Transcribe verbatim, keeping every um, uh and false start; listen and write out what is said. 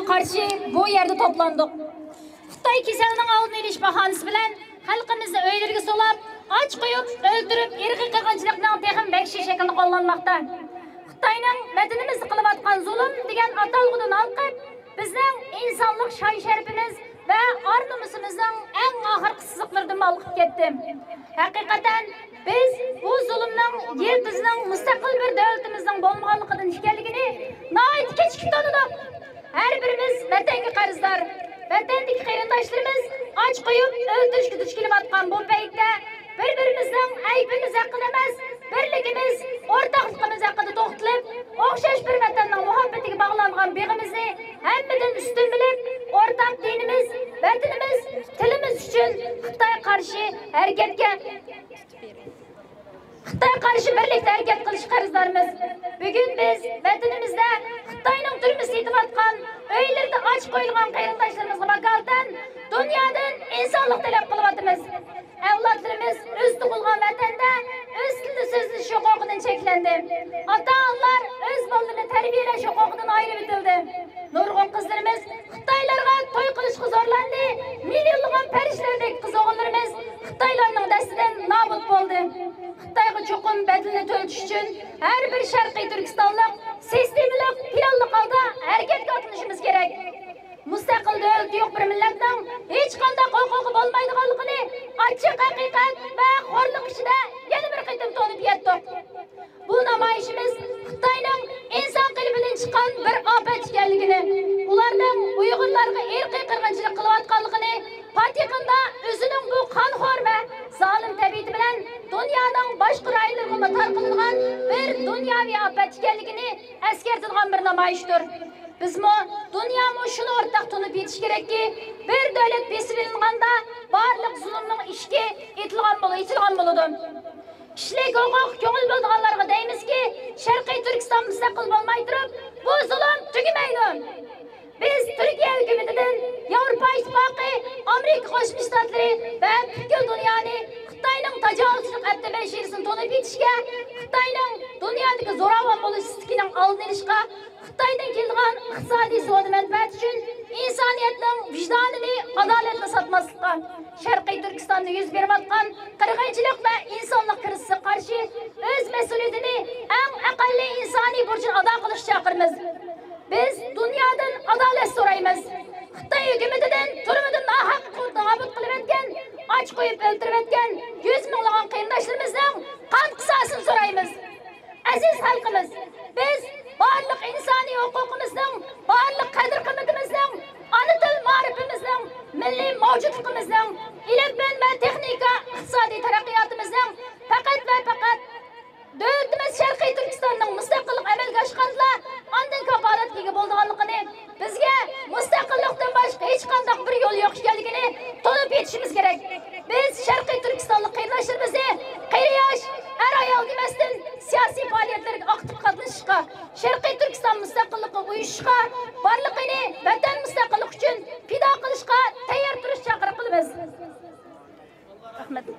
قارشى بۇ يەردە توپلاندۇق. خىتاي كېسەلنىڭ ئالدىنى ئېلىش باھانىسى بىلەن خەلقىمىزنى ئۆيلىرىگە سولاپ، ئاچ قويۇپ، ئۆلتۈرۈپ، ئىرقىي قىرغىنچىلىقنىڭ تېخىمۇ ۋەھشىي شەكلىنى قوللانماقتا. خىتاينىڭ ۋەتىنىمىزدە قىلىۋاتقان زۇلۇم دېگەن ئاتالغۇدىن ھالقىپ، بىزنىڭ ئىنسانلىق شان-شەرىپىمىز ۋە ئار-نومۇسىمىزنىڭ ئەڭ ئاخىرقى سىزىقلىرىدىن ھالقىپ كەتتى. ھەقىقەتەن، بىز بۇ زۇلۇمنىڭ يىلتىزىنىڭ مۇستەقىل بىر دۆلىتىمىزنىڭ بولمىغانلىقىدىن ئىكەنلىكىنى ناھايىتى كېچىكىپ تونۇدۇق. ھەر بىرىمىز ۋەتەنگە قەرزدار. ۋەتەندىكى قېرىنداشلىرىمىز ئاچ قويۇپ، ئۆلتۈرۈشكە دۇچ كېلىۋاتقان بۇ پەيتتە، بىر-بىرىمىزنىڭ ئەيىبىمىز ھەققىدە ئەمەس، بىرلىكىمىز، ئورتاقلىقىمىز ھەققىدە توختىلىپ، ئوخشاش بىر ۋەتەننىڭ مۇھەببىتىگە باغلانغان بېغىمىزنى ھەممىدىن ئۈستۈن بىلىپ، ئورتاق دىنىمىز، ۋەتىنىمىز، تىلىمىز ئۈچۈن خىتايغا قارشى ھەرىكەتكە، خىتايغا قارشى بىرلىكتە ھەرىكەت قىلىشقا قەرزدارمىز. بۈگۈن بىز ۋەتىنىمىزدە خىتاينىڭ تۈرمىسىدە يېتىۋاتقان، ئۆيلىرىدە ئاچ قويۇلغان قېرىنداشلىرىمىزغا ۋاكالىتەن دۇنيادىن ئىنسانلىق تەلەپ قىلىۋاتىمىز. ئەۋلادلىرىمىز ئۆز تۇغۇلغان ۋەتەندە ئۆز تىلىدا سۆزلىشىش ھوقۇقىدىن چەكلەندى. ئاتا-ئانىلار ئۆز بالىلىرىنى تەربىيەلەش ھوقۇقىدىن ئايرىۋېتىلدى. نۇرغۇن قىزلىرىمىز خىتايلارغا توي قىلىشقا زورلاندى. مىليونلىغان پەرىشلەردەك قىز-ئوغۇللىرىمىز خىتايلارنىڭ دەستىدىن نابۇت بولدى. خىتايغا چوقۇم بەدىلىنى تۆلىتىش ئۈچۈن ھەر بىر شەرقىي تۈركىستانلىق سىستېمىلىق، پىلانلىق ھالدا ھەرىكەتكە ئاتلىنىشىمىز كېرەك. مۇستەقىل دۆلىتى يوق بىر مىللەتنىڭ ھېچقانداق ھوقۇقى بولمايدىغانلىقىنى ئاچچىق ھەقىقەت ۋە خورلۇق ئىچىدە يەنە بىر قېتىم تونۇپ يەتتۇق. بۇ نامايىشىمىز خىتاينىڭ ئىنسان قېلىپىدىن چىققان بىر ئاپەت ئىكەنلىكىنى، ئۇلارنىڭ ئۇيغۇرلارغا ئىرقىي قىرغىنچىلىق قىلىۋاتقانلىقىنى، پاتىخاندا ئۆزىنىڭ بۇ قانخور ۋە زالىم تەبىئىتى بىلەن دۇنيانىڭ باشقا رايونلىرىغىمۇ تارقىلىدىغان بىر دۇنياۋى ئاپەت ئىكەنلىكىنى ئەسكەرتىدىغان بىر نامايىشتۇر. بىزمۇ، دۇنيامۇ شۇنى ئورتاق تونۇپ يېتىشى كېرەككى، بىر دۆلەت بېسىۋېلىنغاندا بارلىق زۇلۇمنىڭ ئىشىكى ئېتىلغان بولۇ-، ئېچىلغان بولىدۇ. كىشىلىك ھوقۇق كۆڭۈل بۆلىدىغانلارغا دەيمىزكى، شەرقىي تۈركىستان مۇستەقىل بولماي تۇرۇپ، بۇ زۇلۇم تۈگىمەيدۇ. بىز تۈركىيە ھۆكۈمىتىدىن ياۋروپا ئىتتىپاقى، ئامېرىكا قوشما شتاتلىرى ۋە پۈتكۈل دۇنيانى خىتاينىڭ تاجاۋۇزچىلىق ئەپتىبەشىرىسىنى تونۇپ يېتىشكە، خىتاينىڭ دۇنيادىكى زوراۋان بولۇش سۈپىتىنىڭ ئالدىنى ئېلىشقا، خىتايدىن كېلىدىغان ئىقتىسادىي سودا مەنپەئەتى ئۈچۈن ئىنسانىيەتنىڭ ۋىجدانىنى ئادالەتنى ساتماسلىققا، شەرقىي تۈركىستاندا يۈز بېرىۋاتقان قىرغىنچىلىق ۋە ئىنسانلىق كىرىزىسىگە قارشى ئۆز مەسئۇلىيىتىنى، ئەڭ ئەقەللىي ئىنسانىي بۇرچىنى ئادا قىلىشقا چاقىرىمىز. بىز دۇنيادىن ئادالەت سورايمىز. خىتاي ھۆكۈمىتىدىن تۈرمىدە ناھەق نابۇت قىلىۋەتكەن، ئاچ قويۇپ ئۆلتۈرۈۋەتكەن يۈز مىڭلىغان قېرىنداشلىرىمىزنىڭ قان قىساسىنى سورايمىز. ئەزىز خەلقىمىز، بىز بارلىق ئىنسانىي ھوقۇقىمىزنىڭ، بارلىق قەدىر-قىممىتىمىزنىڭ، ئانا تىل مائارىپىمىزنىڭ، مىللىي مەۋجۇتلۇقىمىزنىڭ، ئىلىم-پەن ۋە تېخنىكا ئىقتىسادىي تەرەققىياتىمىزنىڭ پەقەت ۋە پەقەت دۆلىتىمىز شەرقىي تۈركىستاننىڭ مۇستەقىللىقى ئەمەلگە ئاشقاندىلا ئاندىن كاپالەتكە ئىگە بولىدىغانلىقىنى، بىزگە مۇستەقىللىقتىن باشقا ھېچقانداق بىر يول يوق ئىكەنلىكىنى تونۇپ يېتىشىمىز كېرەك. بىز شەرقىي تۈركىستانلىق قېرىنداشلىرىمىزنى قېرى ياش، ئەر-ئايال دېمەستىن، سىياسىي پائالىيەتلەرگە ئاكتىپ قاتنىشىشقا، شەرقىي تۈركىستان مۇستەقىللىقىغا ئۇيۇشۇشقا، بارلىقىنى ۋەتەن مۇستەقىللىقى ئۈچۈن پىدا قىلىشقا تەييار تۇرۇشقا چاقىرىق قىلىمىز. رەھمەت.